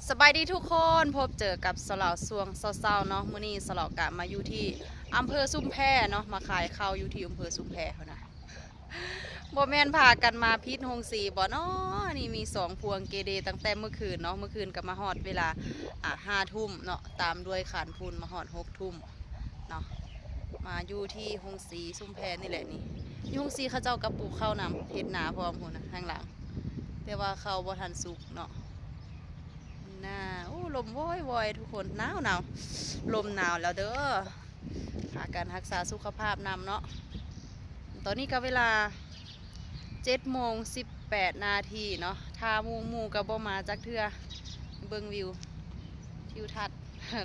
ສະບາຍດີທຸກຄົນ, ພົບເຈີກັບສາວລາວຊ່ວງເຊົ້າໆເນາະ. ມື້ນີ້ສາວລາວກະມາຢູ່ທີ່ອຳເພີຊຸມແພເນາະ, ມາຂາຍເຂົ້າຢູ່ທີ່ອຳເພີຊຸມແພພຸ້ນນະ. ບໍ່ແມ່ນພາກັນມາຜິດໂຮງສີບໍ່ເນາະ? ນີ້ມີສອງພວງເກເລຕັ້ງແຕ່ມື້ຄືນເນາະ, ມື້ຄືນກໍມາຮອດເວລາ ອ່າ ຫ້າທຸ່ມເນາະ, ຕາມດ້ວຍຄານພຸ້ນມາຮອດຫົກທຸ່ມເນາະ. ມາຢູ່ທີ່ໂຮງສີຊຸມແພນີ້ແຫຼະນີ້. ຢູ່ໂຮງສີເຂົາເຈົ້າກໍປູກເຂົ້ານຳ, ເຮັດນາພ້ອມພຸ້ນນະ ທາງຫຼັງ, ແຕ່ວ່າເຂົ້າບໍ່ທັນສຸກເນາະ. ໜາວ ໂອ້ ລົມວອຍໆ ທຸກຄົນ, ໜາວໆ ລົມໜາວແລ້ວເດີ້. ພາກັນຮັກສາສຸຂະພາບນຳເນາະ. ຕອນນີ້ກໍເວລາເຈັດໂມງສິບແປດນາທີເນາະ. ຖ້າໝູ່ ໝູ່ກໍບໍ່ມາຈັກເທື່ອ. ເບິ່ງວິວທິວທັດ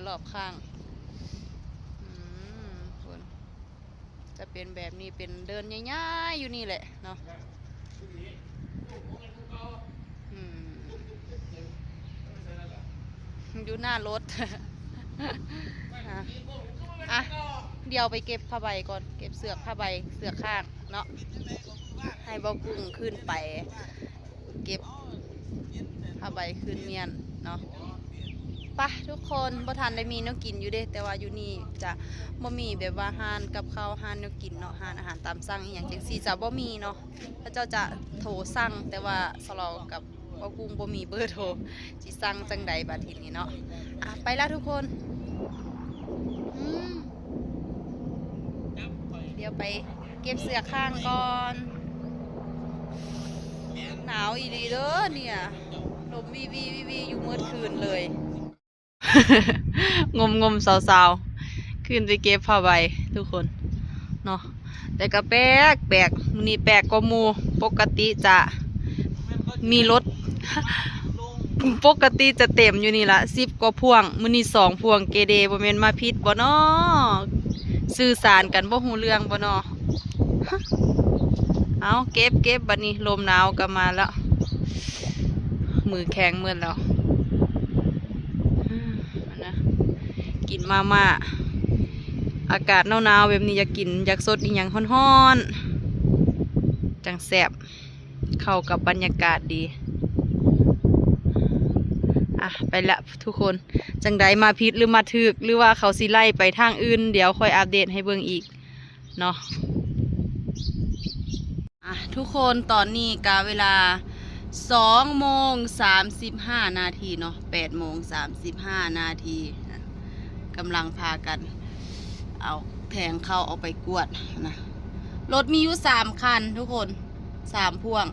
ລອບຂ້າງ. ອືມ ພຸ້ນ ຈະເປັນແບບນີ້, ເປັນເດີ່ນໃຫຍ່ໆຢູ່ນີ້ແຫຼະເນາະ. ອືມ ຢູ່ໜ້າລົດ. ອ່ະ ອ່ະ ດຽວໄປເກັບຜ້າໃບກ່ອນ, ເກັບເສືອກຜ້າໃບ, ເສືອກຂ້າງເນາະ, ໃຫ້ເບົາກຸ້ງຂຶ້ນໄປເກັບຜ້າໃບຄືນມ້ຽນເນາະ. ໄປ ທຸກຄົນ, ບໍ່ທັນໄດ້ມີແນວກິນຢູ່ເດ້, ແຕ່ວ່າຢູ່ນີ້ຈະບໍ່ມີແບບວ່າຮ້ານກັບເຂົ້າ, ຮ້ານແນວກິນເນາະ, ຮ້ານອາຫານຕາມສັ່ງອີ່ຫຍັງຈັ່ງຊີ້ຈະບໍ່ມີເນາະ. ເຂົາເຈົ້າຈະໂທສັ່ງ, ແຕ່ວ່າສາວລາວກັບເບົາກຸ້ງບໍ່ມີເບີໂທ, ຊິສັ່ງຈັ່ງໃດບາດທີນີ້ເນາະ. ອ່ະ ໄປລະທຸກຄົນ. ອືມ ດຽວໄປເກັບເສືອກຂ້າງກ່ອນ. ໜາວອີ່ຫຼີເດີ້ເນຍ, ລົມວີໆໆຢູ່ໝົດຄືນເລີຍ. ງົມໆ ຊາວໆ ຂຶ້ນໄປເກັບຜ້າໃບທຸກຄົນເນາະ. ແຕ່ກໍແປກໆ ມື້ນີ້ແປກກວ່າໝູ່, ປົກກະຕິຈະມີລົດ ປົກກະຕິຈະເຕັມຢູ່ນີ້ລະ ສິບກວ່າພວງ, ມື້ນີ້ສອງພວງເກເດ. ບໍ່ແມ່ນມາຜິດບໍ່ນໍ? ສື່ສານກັນບໍ່ຮູ້ເລື່ອງບໍ່ນໍ? ເອົາ ເກັບໆ ບັດນີ້ ລົມໜາວກໍມາແລ້ວ, ມືແຂງໝົດແລ້ວ. ອືມ ນະ ກິນມາມ່າ, ອາກາດໜາວໆແບບນີ້ ຢາກກິນ ຢາກສົດອີ່ຫຍັງຮ້ອນໆ ຈັ່ງແຊບ, ເຂົ້າກັບບັນຍາກາດດີ. ອ່ະ ໄປລະທຸກຄົນ, ຈັ່ງໃດ ມາຜິດຫຼືມາຖືກ ຫຼືວ່າເຂົາຊິໄລ່ໄປທາງອື່ນ, ດຽວຄ່ອຍອັບເດດໃຫ້ເບິ່ງອີກເນາະ. ອ່ະ ທຸກຄົນ, ຕອນນີ້ກະເວລາສອງໂມງສາມສິບຫ້ານາທີເນາະ, ແປດໂມງສາມສິບຫ້ານາທີນະ, ກຳລັງພາກັນເອົາແທງເຂົ້າອອກໄປກວດນະ. ລົດມີຢູ່ສາມຄັນທຸກຄົນ, ສາມພວງ,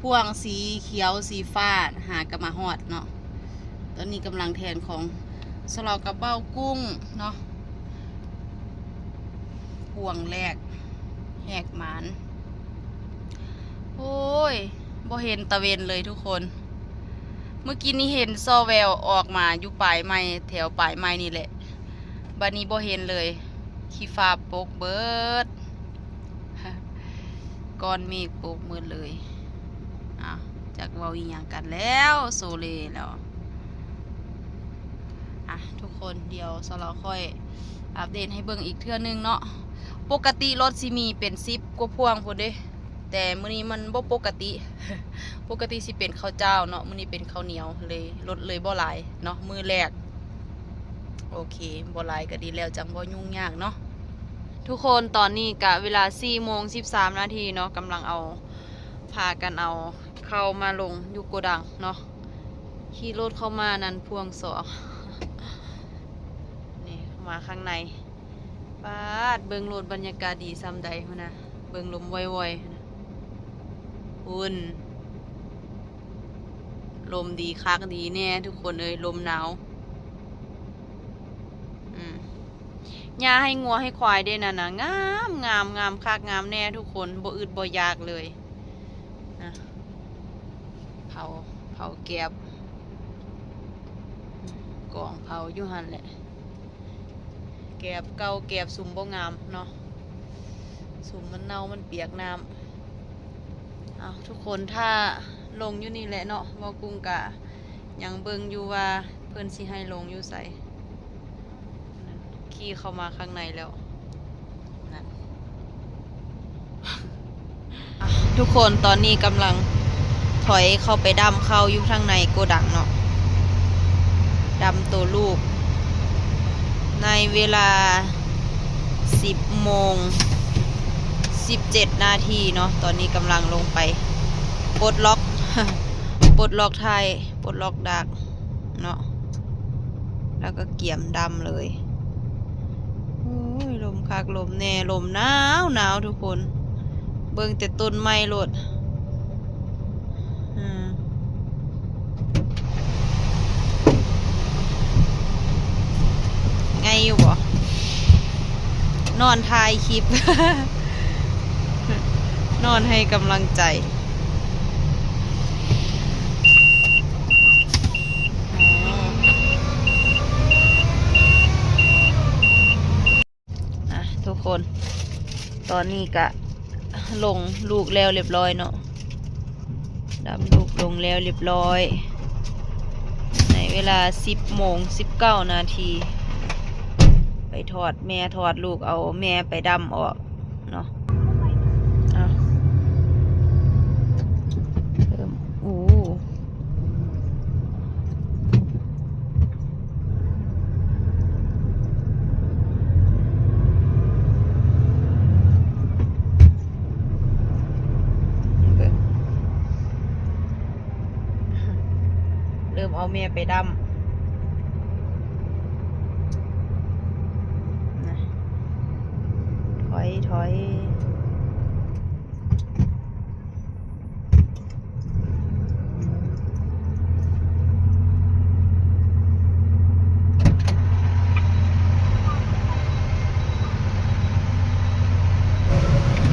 ພວງສີຂຽວ ສີຟ້າ ຫາກະມາຮອດເນາະ. ຕອນນີ້ກຳລັງແທນຂອງສະເລາະກະເປົາກຸ້ງເນາະ, ພວງແລກແຫກໝານ. ໂອ້ຍ ບໍ່ເຫັນຕາເວັນເລີຍທຸກຄົນ, ມື້ກີ້ນີ້ເຫັນຊໍ່ແວວອອກມາຢູ່ປາຍໄມ້ ແຖວປາຍໄມ້ນີ້ແຫຼະ, ບັດນີ້ບໍ່ເຫັນເລີຍ, ຂີ້ຟ້າປົກເບີດ. ກ້ອນເມກປົກໝົດເລີຍ. ອ້າວ ຈັກເວົ້າອີ່ຫຍັງກັນແລ້ວ, ໂຊເລແລ້ວ. ອ່ະ ທຸກຄົນ, ດຽວສະເລາະຄ່ອຍອັບເດດໃຫ້ເບິ່ງອີກເທື່ອໜຶ່ງເນາະ. ປົກກະຕິລົດຊິມີເປັນສິບກວ່າພວງພຸ້ນເດ້, ແຕ່ມື້ນີ້ມັນບໍ່ປົກກະຕິ, ປົກກະຕິຊິເປັນເຂົ້າຈ້າວເນາະ, ມື້ນີ້ເປັນເຂົ້າໜຽວ, ເລີຍ ລົດເລີຍບໍ່ຫຼາຍເນາະ, ມື້ແລກ. ໂອເຄ ບໍ່ຫຼາຍກໍດີແລ້ວ, ຈັ່ງບໍ່ຫຍຸ້ງຍາກເນາະ. ທຸກຄົນ, ຕອນນີ້ກະເວລາສີ່ໂມງສິບສາມນາທີເນາະ, ກຳລັງເອົາ ພາກັນເອົາເຂົ້າມາລົງຢູ່ໂກດັງເນາະ. ຂີ່ລົດເຂົ້າມານັ້ນພວງສອງ ນີ້ ເຂົ້າມາຂ້າງໃນ. ປາດ ເບິ່ງໂລດ ບັນຍາກາດດີສ່ຳໃດພຸ້ນນະ, ເບິ່ງລົມວອຍໆ ພຸ້ນນະ, ພຸ້ນ. ລົມດີຄັກດີແນ່ທຸກຄົນເອີຍ, ລົມໜາວ. ອືມ ຫຍ້າໃຫ້ງົວໃຫ້ຄວາຍເດ້ນັ້ນນະ, ງາມ ງາມ ງາມຄັກງາມແນ່ທຸກຄົນ, ບໍ່ອຶດບໍ່ຢາກເລີຍນະ. ເຜົາ ເຜົາແກບ, ກອງເຜົາຢູ່ຫັ້ນແຫຼະ. ແກບເກົ່າ ແກບຊຸມບໍ່ງາມເນາະ, ຊຸມມັນເນົ່າ ມັນປຽກນ້ຳ. ເອົາ ທຸກຄົນ ຖ້າລົງຢູ່ນີ້ແຫຼະເນາະ, ເບົາກຸ້ງກະຍັງເບິ່ງຢູ່ວ່າເພິ່ນຊິໃຫ້ລົງຢູ່ໃສ. ຂີ່ເຂົ້າມາຂ້າງໃນແລ້ວ. ອ່ະ ທຸກຄົນ, ຕອນນີ້ກຳລັງຖອຍເຂົ້າໄປດຳເຂົ້າຢູ່ທາງໃນໂກດັງເນາະ. ດຳໂຕລູກ ໃນເວລາສິບໂມງສິບເຈັດນາທີເນາະ. ຕອນນີ້ກຳລັງລົງໄປປົດລັອກ ປົດລັອກທ້າຍ ປົດລັອກດາກເນາະ ແລ້ວກໍກຽມດຳເລີຍ. ໂອ້ຍ ລົມຄັກລົມແນ່ ລົມໜາວໆ ທຸກຄົນ ເບິ່ງແຕ່ຕົ້ນໄມ້ໂລດ. ອືມ ໄງຢູ່ບໍ່? ນອນຖ່າຍຄລິບ ນອນໃຫ້ກຳລັງໃຈ. ອໍ ອ່ະ ທຸກຄົນ ຕອນນີ້ກະລົງລູກແລ້ວລຽບລ້ອຍເນາະ ດຳລູກລົງແລ້ວລຽບລ້ອຍ ໃນເວລາສິບໂມງສິບເກົ້ານາທີ ໄປຖອດແມ່ ຖອດລູກ ເອົາແມ່ໄປດຳອອກເນາະ. ເອົາ ເລີ່ມ ໂອ້ ເລີ່ມເອົາແມ່ໄປດຳ ນະ ຖອຍ ຖອຍ.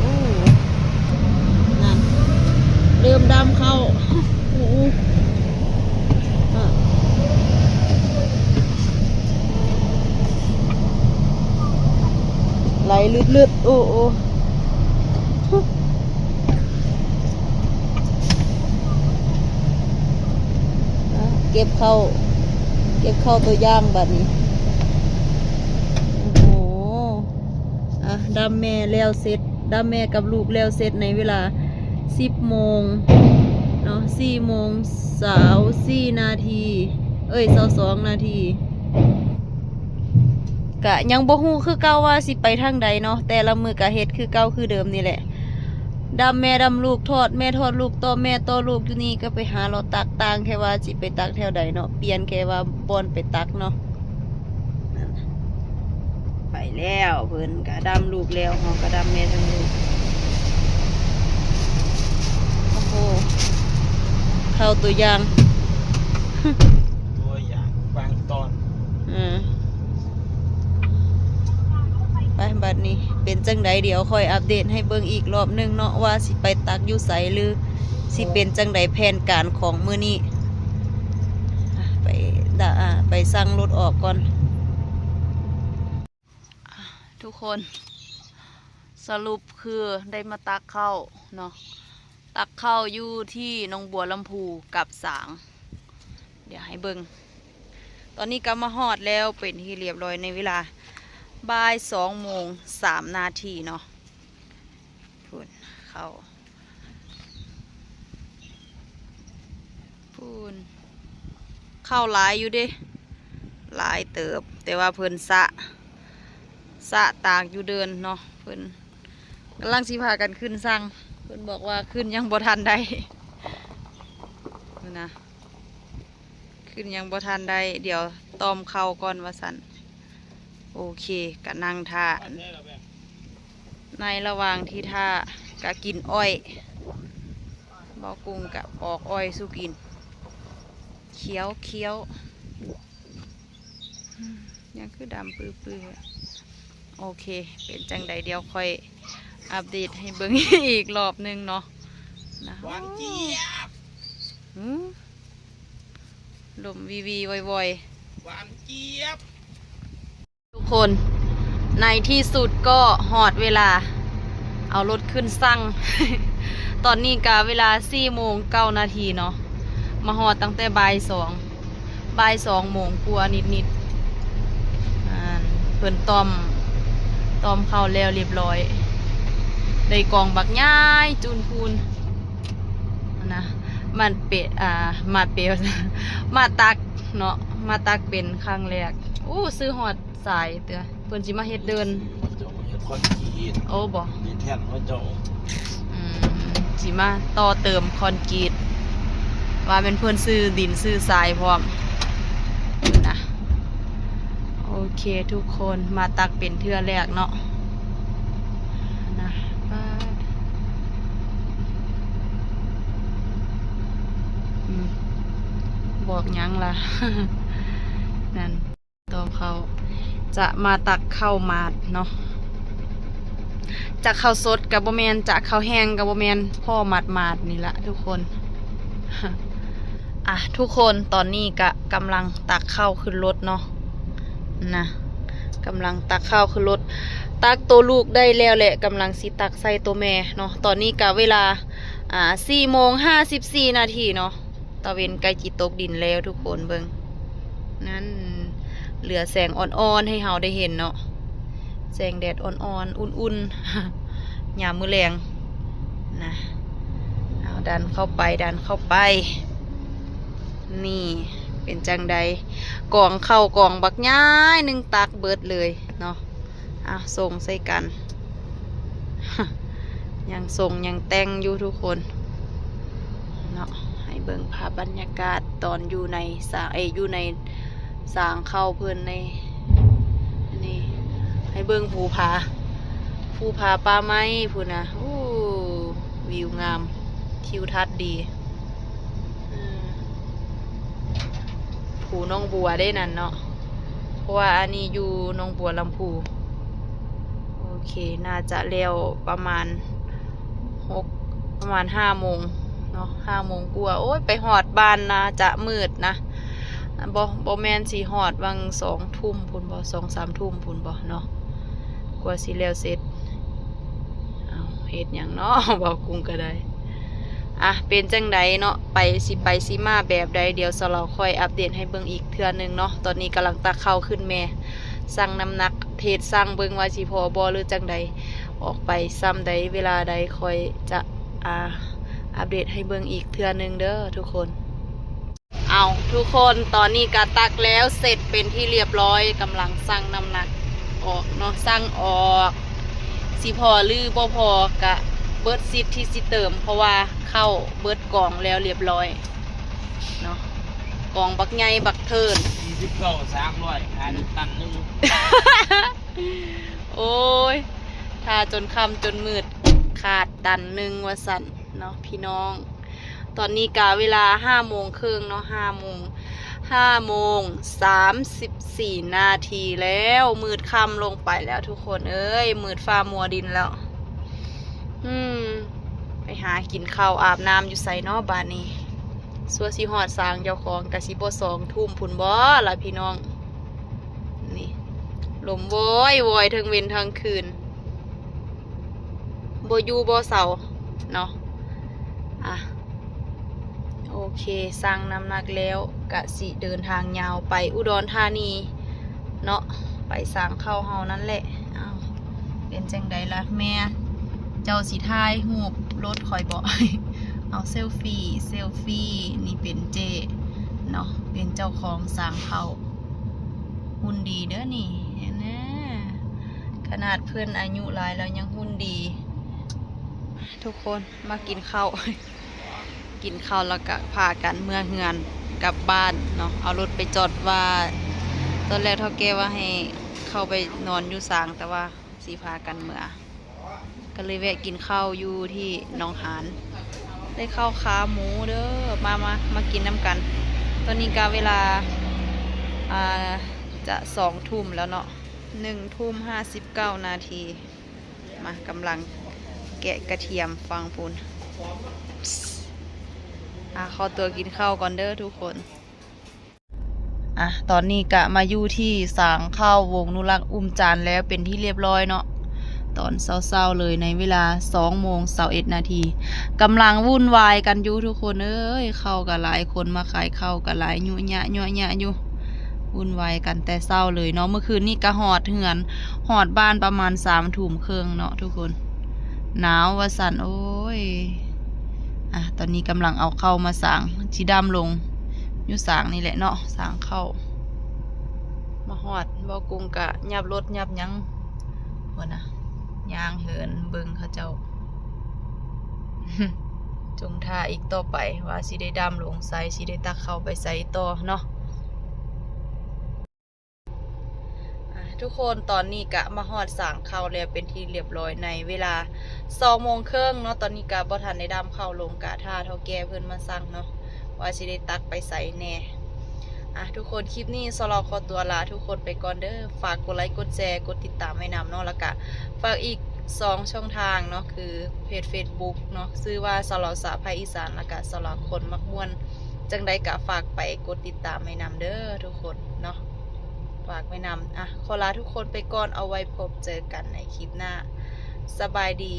ໂອ້ ນັ້ນ ເລີ່ມດຳເຂົ້າ ໂອ້ ໄຫຼລຶດໆ ໂອ້ ໂອ້. ອ່ະ ເກັບເຂົ້າ ເກັບເຂົ້າຕົວຢ່າງບາດນີ້. ໂອ້ໂຫ ອ່ະ ດຳແມ່ແລ້ວເສັດ ດຳແມ່ກັບລູກແລ້ວເສັດໃນເວລາສິບໂມງເນາະ ສີ່ໂມງຊາວສີ່ນາທີ ເອີຍ ຊາວສອງນາທີ. ກະຍັງບໍ່ຮູ້ຄືເກົ່າວ່າຊິໄປທາງໃດເນາະ ແຕ່ລະມື້ກະເຮັດຄືເກົ່າຄືເດີມນີ້ແຫຼະ ດຳແມ່ດຳລູກ ຖອດແມ່ຖອດລູກ ຕໍ່ແມ່ຕໍ່ລູກຢູ່ນີ້ ກະໄປຫາເລາະຕັກ ຕ່າງແຄ່ວ່າຊິໄປຕັກແຖວໃດເນາະ ປ່ຽນແຄ່ວ່າບ່ອນໄປຕັກເນາະ. ນັ້ນ ໄປແລ້ວ ເພິ່ນກະດຳລູກແລ້ວ ເຮົາກະດຳແມ່ທັງລູກ. ໂອ້ໂຫ ເຂົ້າຕົວຢ່າງ ຕົວຢ່າງບາງຕອນ ເອີ ໄປ ບາດນີ້ເປັນຈັ່ງໃດ ດຽວຄ່ອຍອັບເດດໃຫ້ເບິ່ງອີກລອບໜຶ່ງເນາະ ວ່າຊິໄປຕັກຢູ່ໃສ ຫຼື ຊິເປັນຈັ່ງໃດແຜນການຂອງມື້ນີ້. ໄປ ໄປສັ່ງລົດອອກກ່ອນ. ທຸກຄົນ ສະຫຼຸບຄືໄດ້ມາຕັກເຂົ້າເນາະ ຕັກເຂົ້າຢູ່ທີ່ໜອງບົວລຳພູກັບສາງ ດຽວໃຫ້ເບິ່ງ ຕອນນີ້ກະມາຮອດແລ້ວເປັນທີ່ລຽບລ້ອຍ ໃນເວລາບ່າຍສອງໂມງສາມນາທີເນາະ. ພຸ້ນ ເຂົ້າ ພຸ້ນ ເຂົ້າຫຼາຍຢູ່ເດ້ ຫຼາຍເຕີບ ແຕ່ວ່າເພິ່ນສະ ສະຕາກຢູ່ເດີ່ນເນາະ ເພິ່ນກຳລັງຊິພາກັນຂຶ້ນສັ່ງ ເພິ່ນບອກວ່າຂຶ້ນຍັງບໍ່ທັນໄດ້ ພຸ້ນນະ. ຂຶ້ນຍັງບໍ່ທັນໄດ້ ດຽວຕ້ອມເຂົ້າກ່ອນວ່າຊັ້ນ. ໂອເຄ ກະນັ່ງຖ້າ ໃນລະຫວ່າງທີ່ຖ້າກະກິນອ້ອຍ ເບົາກຸ້ງກະປອກອ້ອຍສູ່ກິນ ຄຽວໆ ອືມ ຍັງຄືດຳປືໆ. ໂອເຄ ເປັນຈັ່ງໃດ ດຽວຂ້ອຍອັບເດດໃຫ້ເບິ່ງອີກລອບໜຶ່ງເນາະ ນະ. ຫວານຈຽບ ຫືມ ລົມວີໆ ວອຍໆ ຫວານຈຽບ. ທຸກຄົນ ໃນທີ່ສຸດກໍຮອດເວລາເອົາລົດຂຶ້ນສັ່ງ ຕອນນີ້ກະເວລາສີ່ໂມງເກົ້ານາທີເນາະ ມາຮອດຕັ້ງແຕ່ບ່າຍສອງ ບ່າຍສອງໂມງກວ່ານິດໆ. ອ່າ ເພິ່ນຕ້ອມ ຕ້ອມເຂົ້າແລ້ວລຽບລ້ອຍ ໄດ້ກອງບັກໃຫຍ່ຈູນພູນນະ ມັນເປ ອ່າ ມາເປ ມາຕັກເນາະ ມາຕັກເປັນຄັ້ງແລກ. ໂອ້ ຊື້ຮອດສາຍເທື່ອ ເພິ່ນຊິມາເຮັດເດີ່ນ ເຈົ້າເຮັດຄອນກຣີດ. ໂອ້ ບໍ່ ດີແທ່ນວ່າເຈົ້າ ອືມ ຊິມາຕໍ່ເຕີມຄອນກຣີດ ວ່າແມ່ນເພິ່ນຊື້ດິນຊື້ຊາຍພ້ອມນະ. ໂອເຄທຸກຄົນ ມາຕັກເປັນເທື່ອແລກເນາະ ນະ. ປາດ ອືມ ບອກຫຍັງລະ ນັ້ນ ຕໍ່ເຂົ້າ ຈະມາຕັກເຂົ້າໝາດເນາະ ຈະເຂົ້າສົດກະບໍ່ແມ່ນ ຈະເຂົ້າແຫ້ງກະບໍ່ແມ່ນ ພໍໝາດໆ ນີ້ລະທຸກຄົນ. ອ່ະ ທຸກຄົນ ຕອນນີ້ກະກຳລັງຕັກເຂົ້າຂຶ້ນລົດເນາະ ນະ ກຳລັງຕັກເຂົ້າຂຶ້ນລົດ ຕັກໂຕລູກໄດ້ແລ້ວ ແລະ ກຳລັງຊິຕັກໃສ່ໂຕແມ່ເນາະ. ຕອນນີ້ກະເວລາ ອ່າ ສີ່ໂມງຫ້າສິບສີ່ນາທີເນາະ ຕາເວັນໃກ້ຊິຕົກດິນແລ້ວທຸກຄົນ. ເບິ່ງ ນັ້ນ ເຫຼືອແສງອ່ອນໆ ໃຫ້ເຮົາໄດ້ເຫັນເນາະ ແສງແດດອ່ອນໆ ອຸ່ນໆ ຍາມມື້ແລງນະ. ເອົາ ດັນເຂົ້າໄປ ດັນເຂົ້າໄປ. ນີ້ ເປັນຈັ່ງໃດ ກອງເຂົ້າກອງບັກໃຫຍ່ໜຶ່ງ ຕັກເບິດເລີຍເນາະ. ອ່ະ ສົ່ງໃສ່ກັນ ຍັງສົ່ງຍັງແຕ່ງຢູ່ທຸກຄົນເນາະ. ໃຫ້ເບິ່ງພາບບັນຍາກາດຕອນຢູ່ໃນສາ ເອີ ຢູ່ໃນສາງເຂົ້າເພິ່ນໃນ ນີ້ ໃຫ້ເບິ່ງພູຜາ ພູຜາປ່າໄມ້ພຸ້ນນະ. ໂອ້ ວິວງາມ ທິວທັດດີ. ອືມ ພູໜອງບົວເດ້ນັ້ນເນາະ ເພາະວ່າອັນນີ້ຢູ່ໜອງບົວລຳພູ. ໂອເຄ ໜ້າຈະແລ້ວປະມານຫົກ ປະມານຫ້າໂມງເນາະ ຫ້າໂມງກວ່າ. ໂອ້ຍ ໄປຮອດບ້ານໜ້າຈະມືດນະ ບໍ່ ບໍ່ແມ່ນຊິຮອດຫວ່າງສອງທຸ່ມພຸ້ນບໍ່ ສອງສາມທຸ່ມພຸ້ນບໍ່ເນາະ ກວ່າຊິແລ້ວເສັດ. ເອົາ ເຮັດຫຍັງເນາະ ເວົ້າກຸງກະໄດ້. ອ່ະ ເປັນຈັ່ງໃດເນາະ ໄປ ຊິໄປຊິມາແບບໃດ ດຽວສາວລາວຄ່ອຍອັບເດດໃຫ້ເບິ່ງອີກເທື່ອໜຶ່ງເນາະ. ຕອນນີ້ກຳລັງຕັກເຂົ້າຂຶ້ນແມ່ ຊັ່ງນ້ຳໜັກ ເທດຊັ່ງເບິ່ງວ່າຊິພໍບໍ່ ຫຼືຈັ່ງໃດ ອອກໄປຊ່ຳໃດ ເວລາໃດ ຄ່ອຍຈະ ອ່າ ອັບເດດໃຫ້ເບິ່ງອີກເທື່ອໜຶ່ງເດີທຸກຄົນ. ເອົາ ທຸກຄົນ ຕອນນີ້ກະຕັກແລ້ວເສັດເປັນທີ່ລຽບຮ້ອຍ ກຳລັງຊັ່ງນ້ຳໜັກອອກເນາະ ຊັ່ງອອກ ຊິພໍຫຼືບໍ່ພໍກະເບິດສິດທີ່ຊິເຕີມ ເພາະວ່າເຂົ້າເບິດກອງແລ້ວລຽບຮ້ອຍເນາະ ກອງບັກໃຫຍ່ບັກເທີນ ສີ່ສິບເກົ້າ ສາມຮ້ອຍ ຂາຍໄດ້ຕັນໜຶ່ງ. ໂອ້ຍ ຖ້າຈົນຄ່ຳຈົນມືດ ຂາດຕັນໜຶ່ງວ່າຊັ້ນເນາະພີ່ນ້ອງ. ຕອນນີ້ກະເວລາຫ້າໂມງເຄິ່ງເນາະ ຫ້າໂມງ ຫ້າໂມງສາມສິບສີ່ນາທີແລ້ວ ມືດຄ່ຳລົງໄປແລ້ວທຸກຄົນເອີຍ ມືດຟ້າມົວດິນແລ້ວ. ອືມ ໄປຫາກິນເຂົ້າອາບນ້ຳຢູ່ໃສເນາະບາດນີ້ ຊົ່ວຊິຮອດສາງເຈົ້າຂອງ ກະຊິບໍ່ສອງທຸ່ມພຸ້ນບໍ່ລະພີ່ນ້ອງ. ນີ້ ລົມວອຍໆ ເທິງເວັນເທິງຄືນ ບໍ່ຢູ່ບໍ່ເຊົາເນາະ. ອ່ະ ໂອເຄ ຊັ່ງນ້ຳໜັກແລ້ວກະຊິເດີນທາງຍາວໄປອຸດອນທານີເນາະ ໄປສາງເຂົ້າເຮົານັ້ນແຫຼະ. ເອົາ ເປັນຈັ່ງໃດລະແມ່ ເຈົ້າຊິຖ່າຍຮູບລົດຂ້ອຍບໍ? ເອົາເຊລຟີ ເຊລຟີ. ນີ້ເປັນເຈ້ເນາະ ເປັນເຈົ້າຂອງສາງເຂົ້າ ຫຸ່ນດີເດີນີ້ ເຫັນແນ່ ຂະໜາດເພິ່ນອາຍຸຫຼາຍແລ້ວຍັງຫຸ່ນດີ. ທຸກຄົນມາກິນເຂົ້າ ກິນເຂົ້າແລ້ວກະພາກັນເມືອເຮືອນກັບບ້ານເນາະ ເອົາລົດໄປຈອດວ່າ ຕອນແລກເຖົ້າແກ່ວ່າໃຫ້ເຂົ້າໄປນອນຢູ່ສາງ ແຕ່ວ່າຊິພາກັນເມືອ ກະເລີຍແວະກິນເຂົ້າຢູ່ທີ່ໜອງຫານ ໄດ້ເຂົ້າຂາໝູເດີ. ມາ ມາ ມາກິນນຳກັນ. ຕອນນີ້ກະເວລາ ອ່າ ຈະສອງທຸ່ມແລ້ວເນາະ ໜຶ່ງທຸ່ມຫ້າສິບເກົ້ານາທີ. ມາ ກຳລັງແກະກະທຽມຝັ່ງພຸ້ນ. ອ່າ ຂໍຕົວກິນເຂົ້າກ່ອນເດີທຸກຄົນ. ອ່ະ ຕອນນີ້ກະມາຢູ່ທີ່ສາງເຂົ້າວົງນຸລັກອຸ້ມຈານແລ້ວເປັນທີ່ລຽບຮ້ອຍເນາະ ຕອນເຊົ້າໆເລີຍ ໃນເວລາສອງໂມງຊາວເອັດນາທີ. ກຳລັງວຸ່ນວາຍກັນຢູ່ທຸກຄົນເອີຍ ເຂົ້າກະຫຼາຍ ຄົນມາຂາຍເຂົ້າກະຫຼາຍ ຍຸຍະຍຸຍະຢູ່ ວຸ່ນວາຍກັນແຕ່ເຊົ້າເລີຍເນາະ. ມື້ຄືນນີ້ກະຮອດເຮືອນ ຮອດບ້ານປະມານສາມທຸ່ມເຄິ່ງເນາະທຸກຄົນ ໜາວວ່າຊັ້ນ. ໂອ້ຍ ອ່ະ ຕອນນີ້ກຳລັງເອົາເຂົ້າມາສາງ ຊິດຳລົງຢູ່ສາງນີ້ແຫຼະເນາະ ສາງເຂົ້າ. ມາຮອດ ບໍ່ກຸງກະຫຍັບລົດຫຍັບຫຍັງ ພຸ້ນນະ ຍ່າງເຫີນເບິ່ງເຂົາເຈົ້າ ຈົ່ງຖ້າອີກຕໍ່ໄປວ່າຊິໄດ້ດຳລົງໃສ ຊິໄດ້ຕັກເຂົ້າໄປໃສຕໍ່ເນາະ. ອ່າ ທຸກຄົນ ຕອນນີ້ກະມາຮອດສາງເຂົ້າແລ້ວເປັນທີ່ລຽບຮ້ອຍ ໃນເວລາສອງໂມງເຄິ່ງເນາະ. ຕອນນີ້ກະບໍ່ທັນໄດ້ດຳເຂົ້າລົງ ກະຖ້າເຖົ້າແກ່ເພິ່ນມາສັ່ງເນາະ ວ່າຊິໄດ້ຕັກໄປໃສແດ່. ອ່າ ທຸກຄົນ ຄລິບນີ້ສາວລາວຂໍຕົວລາທຸກຄົນໄປກ່ອນເດີ. ຝາກກົດໄລ ກົດແຊ ກົດຕິດຕາມໄວ້ນຳເນາະ ແລ້ວກະຝາກອີກສອງຊ່ອງທາງເນາະ ຄືເພຈເຟສບຸກເນາະ ຊື່ວ່າສາວລາວສະໃພ້ອີສານ ແລ້ວກະສາວລາວຄົນມັກມ່ວນ. ຈັ່ງໃດກະຝາກໄປກົດຕິດຕາມໄວ້ນຳເດີທຸກຄົນເນາະ ຝາກໄວ້ນຳ. ອ່ະ ຂໍລາທຸກຄົນໄປກ່ອນ ເອົາໄວ້ພົບເຈີກັນໃນຄລິບໜ້າ. ສະບາຍດີ.